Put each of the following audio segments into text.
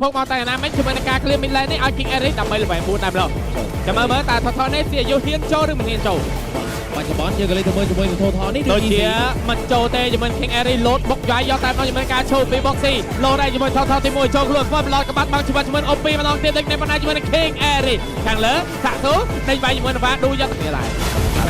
ភកមកតែណាមិញជាមួយនឹងការ clear mid lane នេះឲ្យ King Eric ដើម្បី level 4តែម្ដងចាំមើលមើលតើថថនេះជាអាយុហ៊ានចូលឬមិនហ៊ានចូល បច្ចុប្បន្នយើងក៏លេខទៅមើលជាមួយនឹងថថនេះ ដូចជាមិនចូលទេជាមួយ King Eric លោតបុកយ៉ាយយកតែម្ដងជាមួយនឹងការឈូពី Boxy លោតដែរជាមួយថថទី1ចូលខ្លួនធ្វើប្លត់ក្បាត់បាំងជីវិតជាមួយ OP ម្ដងទៀតដូចនេះប៉ុណ្ណាជាមួយនឹង King Eric ខាងលើសាក់ស៊ូដេញវាយជាមួយនឹងវ៉ាឌូយកគ្នាដែរ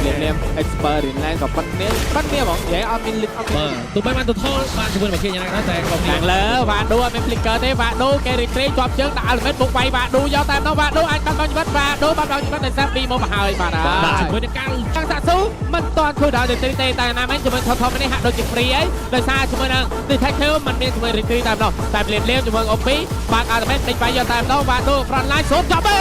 លៀមលៀម experience ក៏ប៉ុនគ្នាប៉ុនគ្នាហ្មងនិយាយអត់មានលិចអត់មាន បាទទោះបីបានទៅថបានជាមួយនឹងគេយ៉ាងណាក៏តែក៏មាន ខាងលើវ៉ាឌូអត់មាន flicker ទេវ៉ាឌូគេ retreat ជាប់ជើងដាក់ ultimate បុកវាយវ៉ាឌូយកតែម្ដងវ៉ាឌូអាចបាត់បង់ជីវិតវ៉ាឌូបាត់បង់ជីវិតដោយសារពីមកមកហើយបាទ បាទ ហើយ ជាមួយនឹងការ ខាងសាក់ស៊ូមិនតាន់ធ្វើដល់ retreat ទេតែណាមិញជាមួយថថនេះហាក់ដូចជា free អីដោយសារជាមួយនឹង detective មិនមានជាមួយ retreat តែម្ដងតែភ្លាមភ្លាមជាមួយ OP បាក់ ultimate ដេញវាយយកតែម្ដងវ៉ាឌូ front line សូមចាប់ទៅ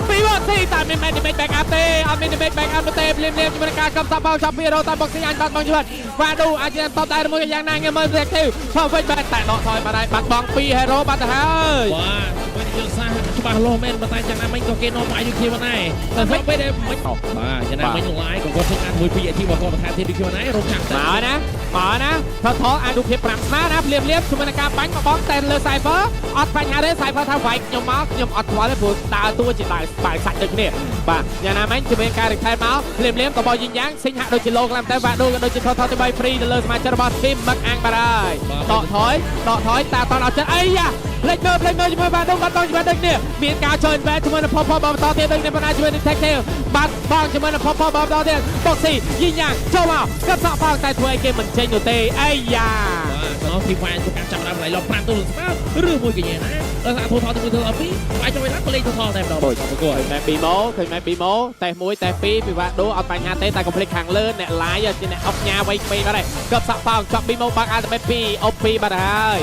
ពីវ៉ាស៊ីតែមាន damage back up ទេអត់មាន damage back up ទេភ្លាមភ្លាមជាមួយនឹងការកំសាប់បោចាប់ពីរ៉ូតែបុកស៊ីអញបាត់បង់ជីវិតវ៉ាឌូអាចជាតបដែរមួយយ៉ាងណាងាយមើល detective perfect បែបតែដកថយបាត់ហើយបាត់បង់2 hero បាត់ទៅហើយ បាទជាមួយនឹងយើងសាច្បាស់លាស់មែនប៉ុន្តែយ៉ាងណាមិញក៏គេនាំវាយដូចគ្នាមកដែរតែស្រាប់ពេលដែលមិញបាទយ៉ាងណាមិញឡាយក៏គាត់ធ្វើការមួយពីរអាជីពរបស់គាត់បន្ថែមទៀតដូចគ្នាដែររោគចាំតែ មកណាមកណាថថអាចរូបភាព5ស្មើណាភ្លាមភ្លាមជាមួយនឹងការបាញ់មកបងតែលើ Cypher អត់បញ្ហាទេ Cypher ថាវាយខ្ញុំមកខ្ញុំអត់ខ្វល់ទេព្រោះដើរតួជាដើរបាយសាច់ដូចគ្នាបាទយ៉ាងណាមិញជាមួយនឹងការ return មកភ្លាមភ្លាមក៏បោះយីងយ៉ាងសិញហាក់ដូចជាលោខ្លាំងតែវ៉ាដូក៏ដូចជាថថទៅ3 free ទៅលើសមាជិករបស់ team មឹកអាំងបាត់ហើយដកថយដកថយតាតនអត់ចិត្តអីយ៉ាផ្លេចមើលផ្លេចមើលជាមួយវ៉ាដូបាត់បង់ជាមួយដូចគ្នាមានការចូល invest ជាមួយនឹងផផបន្តទៀតដូចគ្នាប៉ុន្តែជាមួយនឹង Detective បាត់បង់ជាមួយនឹងផផបន្តទៀតបុកស៊ីយីងយ៉ាងចូលមកកឹបសក់ផងតែធ្វើឲ្យគេមិនចេញនោះទេអីយ៉ា បាទក្នុងទីហ្វាយធ្វើការចាប់ដើមឡៃឡ5ទល់ស្មើឬមួយកញ្ញាណាដល់ថាថថទៅមួយទៅពីរវាយចូលឡើងក៏លេងថថតែម្ដងបាទប្រកួត ឃើញម៉ែពីម៉ូឃើញម៉ែពីម៉ូតេស1តេស2ពីវ៉ាដូអត់បញ្ហាទេតែកុំភ្លេចខាងលើអ្នកឡាយជាអ្នកអុកញ៉ាវៃក្មេងបាត់ហើយកឹបសក់ប៉ោងចប់ពីម៉ូបាក់អាល់តមេ2អុប2បាត់ហើយ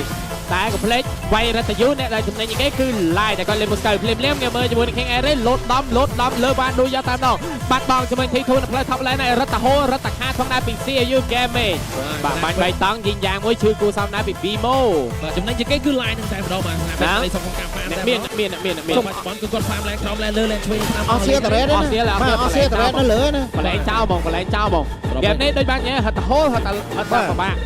តែកុំភ្លេចវាយរតយូអ្នកដែលចំណេញជាងគេគឺឡាយតែគាត់លេងមូស្កៅភ្លាមភ្លាមងាមើលជាមួយនឹង King Air លោតដំលោតដំលើវ៉ាដូយកតាមដងបាត់បង់ជាមួយ T2 នៅផ្លូវ top lane ហើយរត់តាហូរត់តាខាតផងដែរពី CU Gaming បាទបាញ់បីតង់យីងយ៉ាងមួយឈឺគូសំដែរពី Bimo បាទចំណេញជាងគេគឺឡាយនឹងតែម្ដងបាទថាពេលសុំក្នុងការហ្វាម អ្នកមានមានមានមាន បច្ចុប្បន្នគឺគាត់ហ្វាមឡើងក្រោមឡើងលើឡើងឆ្វេង អស់សៀតរ៉េតណាបាទអស់សៀតរ៉េតនៅលើណា បលែងចោលហ្មងបលែងចោលហ្មងហ្គេមនេះដូចបានញ៉ែហត់តហូហត់តហត់តពិបាក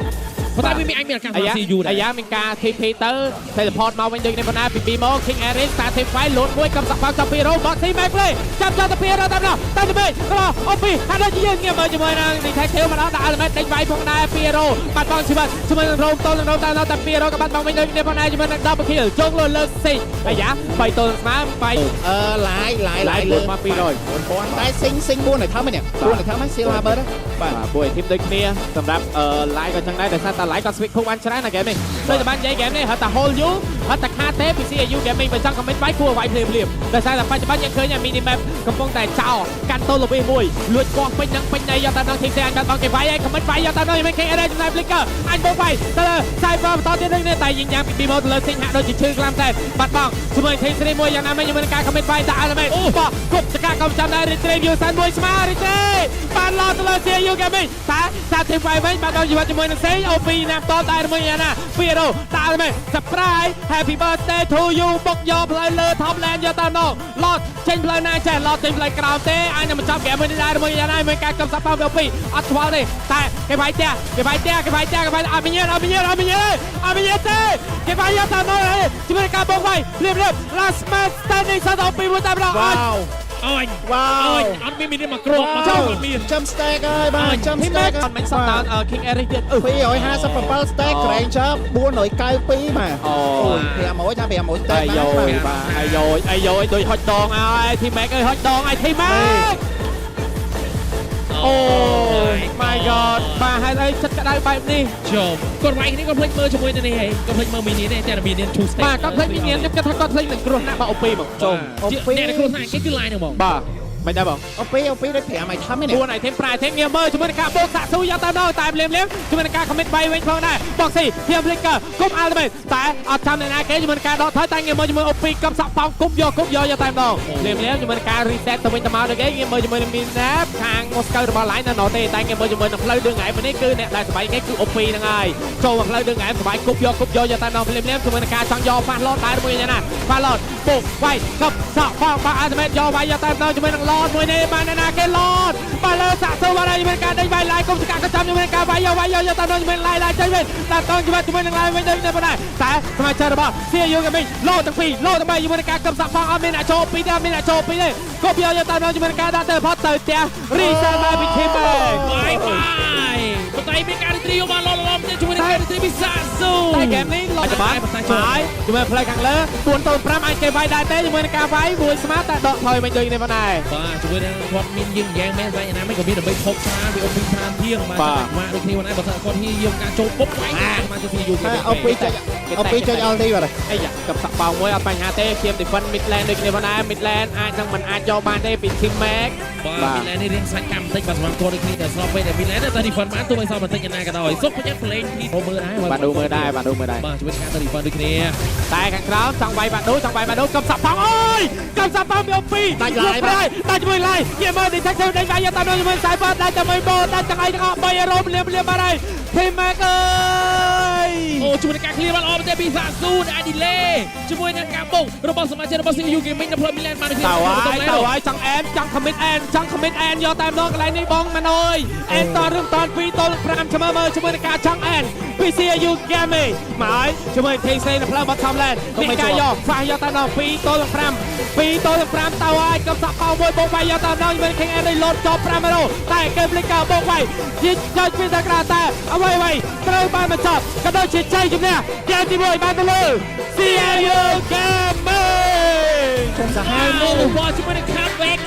ប៉ុន្តែវាមានអាចមានឱកាស អាយ៉ា CU ដែរ អាយ៉ាមានការ TP ទៅ teleport មកវិញដូចនេះប៉ុណ្ណាពី Bimo King Eric តា team fight លោតមួយកំសក់បោកចាប់ពីរ៉ូ Boxy Mac play ចាប់ចាប់ទៅពីរ៉ូតាមនោះតែទៅវិញក៏អូពីហាក់ដូចជាយើងងាកមើលជាមួយនឹង Detective មកដល់ដាក់ element ដេញវាយផងដែរពីរ៉ូបាត់បង់ជីវិតជាមួយនឹងរ៉ូមតលនឹងរ៉ូមតាមតែពីរ៉ូក៏បាត់បង់វិញដូចនេះផងដែរជាមួយនឹង double kill ជងលើលើស៊ីអាយ៉ា3ទល់ស្មើ3 អឺឡាយឡាយ ឡាយ ឡាយលើ មក200 តែស៊ីងស៊ីង4ឲ្យធំនេះ4ឲ្យធំហ្នឹងសៀលហាបឺបាទ បាទពួកឯធីមដូចគ្នាសម្រាប់អឺ live ក៏ចឹងដែរដោយសារតែ live ក៏ switch ខុសបានច្រើនណាហ្គេមនេះដូចតែបាននិយាយហ្គេមនេះហៅតែ hold you ហៅតែខាតទេពី CAU Gaming បើចង់ comment វាយគួរវាយភ្លាមភ្លាមដោយសារតែបច្ចុប្បន្នយើងឃើញ mini map កំពុងតែចោលកាន់តូលវីមួយលួចកោះពេញនឹងពេញនៃយកតាមដង team អញបានបងគេវាយហើយ comment វាយយកតាមដងមិន KR ចំណាយ flicker អញបងវាយទៅលើ Cypher បន្តទៀតនេះតែយីងយ៉ាងពី Bimo ទៅលើ Sing ហាក់ដូចជាឈឺខ្លាំងតែបាត់បង់ជាមួយ team 3មួយយ៉ាងណាមិញជាមួយនឹងការ comment វាយដាក់ element អូបោះគប់ចកាកំចាំដែរ retrieve យូសានមួយស្មើ retrieve បានឡទៅលើ CU Gaming តែសាធីមវាយវិញបានដល់ជីវិតជាមួយនឹងសេង OP ណាំតតែមួយយ៉ាងណាពីរ៉ូតាល្មែន Surprise Happy birthday to you បុកយកផ្លូវលើ top lane យកតាមនោះឡតចេញផ្លូវណាចេះឡតចេញផ្លូវក្រោមទេអាចនឹងបញ្ចប់ហ្គេមមួយនេះដែរមួយយ៉ាងណាមួយការកំសាប់ប៉ោពីអត់ខ្វល់ទេតែគេវាយផ្ទះគេវាយផ្ទះគេវាយផ្ទះគេវាយអត់មានអត់មានអត់មានអត់មានទេគេវាយយកតាមនោះជាមួយការបុកវាយភ្លាមភ្លាម last man standing សត OP មួយតាមនោះ វ៉ាវ អញ វ៉ា អ វ ញអត់មានមានមកគ្រាប់មកអត់មាន ចាំ stack ហើយបាទចាំ ធីមមេ stack អត់មិនសតដល់ King Eric ទៀតអឺ 257 stack Granger 492បាទ អូ អូយ500ថា500 stack អាយយបាទអាយយអាយយដូចហុចដងហើយធីមេកអើយហុចដងហើយធីមេកអូ my god បាទហេតុអីចិត្តក្តៅបែបនេះ ជុំគាត់វាយនេះគាត់ភ្លេចមើលជាមួយនឹងនេះហេគាត់ភ្លេចមើលមីនីនេះតែមីនី two step បាទគាត់ភ្លេចមីញៀនខ្ញុំគិតថាគាត់ភ្លេចនឹងគ្រោះថ្នាក់បើអូពីមក ជុំអ្នកគ្រោះថ្នាក់គេគឺ line ហ្នឹងហ្មង បាទមិនដែរបង អូពីអូពីដូច5ឲ្យធំនេះ 4 item 5 item ងាមើលជាមួយនឹងការបូកសាក់ស៊ូយកតាមដល់តែភ្លាមភ្លាមជាមួយនឹងការ commit វាយវិញផងដែរបុកស៊ីធៀម flicker គុំ ultimate តែអត់ចាំអ្នកណាគេជាមួយនឹងការដកថយតែងាមើលជាមួយ OP កំសក់ប៉ោងគុំយកគុំយកយកតែម្ដងភ្លាមភ្លាមជាមួយនឹងការ reset ទៅវិញទៅមកដូចគេងាមើលជាមួយនឹង Minap ខាង Moscow របស់ Line នៅណទេតែងាមើលជាមួយនឹងផ្លូវឌឿងឯមនេះគឺអ្នកដែលសบายគេគឺ OP ហ្នឹងហើយចូលមកផ្លូវឌឿងឯមសบายគុំយកគុំយកយកតែម្ដងភ្លាមភ្លាមជាមួយនឹងការចង់យក fast load ដែរមួយយ៉ាងណា fast load ពុកវាយកំសក់ប៉ោងបាក់ ultimate យកវាយយកតែម្ដងជាមួយនឹង Lord មួយនេះបានអ្នកណាគេ Lord បាទលើសាក់សូបាទហើយមានការដេញវាយឡាយគុំសកាក៏ចាំមានការវាយយកវាយយកយកតាមនោះមានឡាយឡាយចេញវិញតាមតងជាមួយនឹងឡាយវិញដូចនេះប៉ុណ្ណាតែសមាជិករបស់ CU Gaming លោទាំងពីរលោទាំងបីជាមួយនឹងការកឹមសាក់ផងអត់មានអ្នកចូលពីរទេអត់មានអ្នកចូលពីរទេគប់យកយកតាមនោះជាមួយនឹងការដាក់ទៅផុតទៅផ្ទះរីសាមកពីធីម បាយបាយប៉ុន្តែមានការរីត្រីយកបានល្អល្អមែនជាមួយនឹងការរីត្រីពីសាស៊ូ តែហ្គេមនេះលោ តែ បាយ ប៉ុន្តែចូល បាយជាមួយផ្លូវខាងលើ4ទល់5អាចគេវាយដែរទេជាមួយនឹងការវាយមួយស្មើតែដកថយវិញដូចនេះប៉ុណ្ណា បាទជាមួយនឹងគាត់មានយើងយ៉ាងមែនតែយ៉ាងណាមិនក៏មានដើម្បីថប់ច្រើនពីអូពីច្រើនធៀងបាទបាទដូចគ្នាមិនដែរបើថាគាត់ហ៊ានយកការចូលពុបវាយមកទៅពីយូគេ អូពីចុចអូពីចុចអល់ទីបាទ អីយ៉ាកັບសាក់បោងមួយអត់បញ្ហាទេធៀម defend mid lane ដូចគ្នាប៉ុណ្ណា mid lane អាចនឹងមិនអាចយកបានទេពី team max បាទមីឡែននេះរៀងសាច់កម្មបន្តិចបាទសម្រាប់គាត់ដូចគ្នាតែស្របពេលដែលមីឡែនតែ refund បានទោះបីសល់បន្តិចយ៉ាងណាក៏ដោយសុខប្រយ័ត្នប្លេងទីមើលដែរ បាទដូមើលដែរបាទដូមើលដែរ បាទជួយការទៅ refund ដូចគ្នា តែខាងក្រោមចង់វាយបាទដូចង់វាយបាទដូកັບសាក់ប៉ងអូយកັບសាក់ប៉ងពីអូពី ដាច់ឡាយ ប្រាយដាច់ជាមួយឡាយយេមើ detective ដេញវាយយកតាមនោះជាមួយ cyber ដាច់ជាមួយបោដាច់ទាំងអីទាំងអស់3រោមលៀមលៀមបាត់ហើយ team max អើយ អូជួយនឹងការ clear បានល្អមែនទេពីសាស៊ូដែលអាច delay ជាមួយនឹងការបុករបស់សមាជិករបស់ CU Gaming នៅផ្លូវមីឡែនបានដូចគ្នា តើហើយតើហើយចង់អែនចង់ commit អែនចង់ commit អែនយកតែម្ដងកន្លែងនេះបងម៉ាណយអែនតរឿងត2ទល់5ឆ្មើមើលជាមួយនឹងការចង់អែនពី CU Gaming មកហើយជាមួយ TC នៅផ្លូវ bottom lane មានការយកហ្វាស់យកតែម្ដង2ទល់5 2ទល់5តើហើយកុំសាក់ប៉ោមួយបោកវាយយកតែម្ដងជាមួយ King Henry លោតចប់5រ៉ូតែគេភ្លេចការបោកវាយជីចុចពីតាក្រៅតែអ្វីអ្វីត្រូវបានបញ្ចប់ក៏ដូចជាជ័យជំនះហ្គេមទី1បានទៅលើ CU Gaming ខ្ញុំសាហាវ អូ មែន បាទជាមួយនឹង comeback